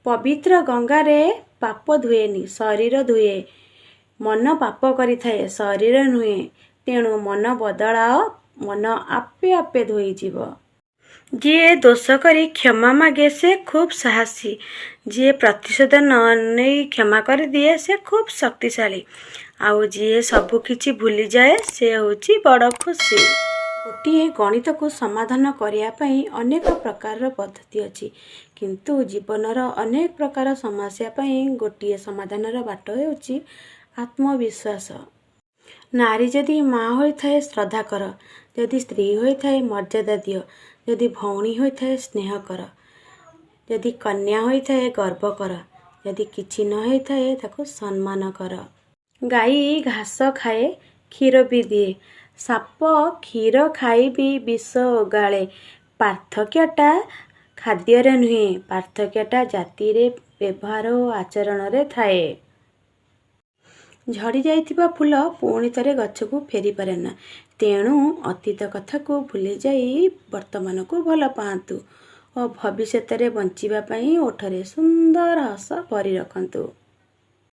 ପବିତ୍ର ଗଙ୍ଗାରେ ପାପ ଧୁଏନି, ଶରୀର ଧୁଏ। ମନ ପାପ କରିଥାଏ, ଶରୀର ନୁହେଁ। ତେଣୁ ମନ ବଦଳାଅ, ମନ ଆପେ ଆପେ ଧୋଇଯିବ। ଯିଏ ଦୋଷ କରି କ୍ଷମା ମାଗେ ସେ ଖୁବ୍ ସାହସୀ। ଯିଏ ପ୍ରତିଶୋଧ ନ ନେଇ କ୍ଷମା କରିଦିଏ ସେ ଖୁବ୍ ଶକ୍ତିଶାଳୀ। ଆଉ ଯିଏ ସବୁ କିଛି ଭୁଲିଯାଏ ସେ ହେଉଛି ବଡ଼ ଖୁସି। ଗୋଟିଏ ଗଣିତକୁ ସମାଧାନ କରିବା ପାଇଁ ଅନେକ ପ୍ରକାରର ପଦ୍ଧତି ଅଛି, କିନ୍ତୁ ଜୀବନର ଅନେକ ପ୍ରକାର ସମସ୍ୟା ପାଇଁ ଗୋଟିଏ ସମାଧାନର ବାଟ ହେଉଛି ଆତ୍ମବିଶ୍ୱାସ। ନାରୀ ଯଦି ମା ହୋଇଥାଏ ଶ୍ରଦ୍ଧା କର, ଯଦି ସ୍ତ୍ରୀ ହୋଇଥାଏ ମର୍ଯ୍ୟାଦା ଦିଅ, ଯଦି ଭଉଣୀ ହୋଇଥାଏ ସ୍ନେହ କର, ଯଦି କନ୍ୟା ହୋଇଥାଏ ଗର୍ବ କର, ଯଦି କିଛି ନ ହୋଇଥାଏ ତାକୁ ସମ୍ମାନ କର। ଗାଈ ଘାସ ଖାଏ, କ୍ଷୀର ବି ଦିଏ। ସାପ କ୍ଷୀର ଖାଇ ବି ବିଷ ଓଗାଳେ। ପାର୍ଥକ୍ୟଟା ଖାଦ୍ୟରେ ନୁହେଁ, ପାର୍ଥକ୍ୟଟା ଜାତିରେ, ବ୍ୟବହାର ଓ ଆଚରଣରେ ଥାଏ। ଝଡ଼ିଯାଇଥିବା ଫୁଲ ପୁଣି ଥରେ ଗଛକୁ ଫେରିପାରେନା। ତେଣୁ ଅତୀତ କଥାକୁ ଭୁଲିଯାଇ ବର୍ତ୍ତମାନକୁ ଭଲ ପାଆନ୍ତୁ ଓ ଭବିଷ୍ୟତରେ ବଞ୍ଚିବା ପାଇଁ ଓଠରେ ସୁନ୍ଦର ହସ ଭରି ରଖନ୍ତୁ।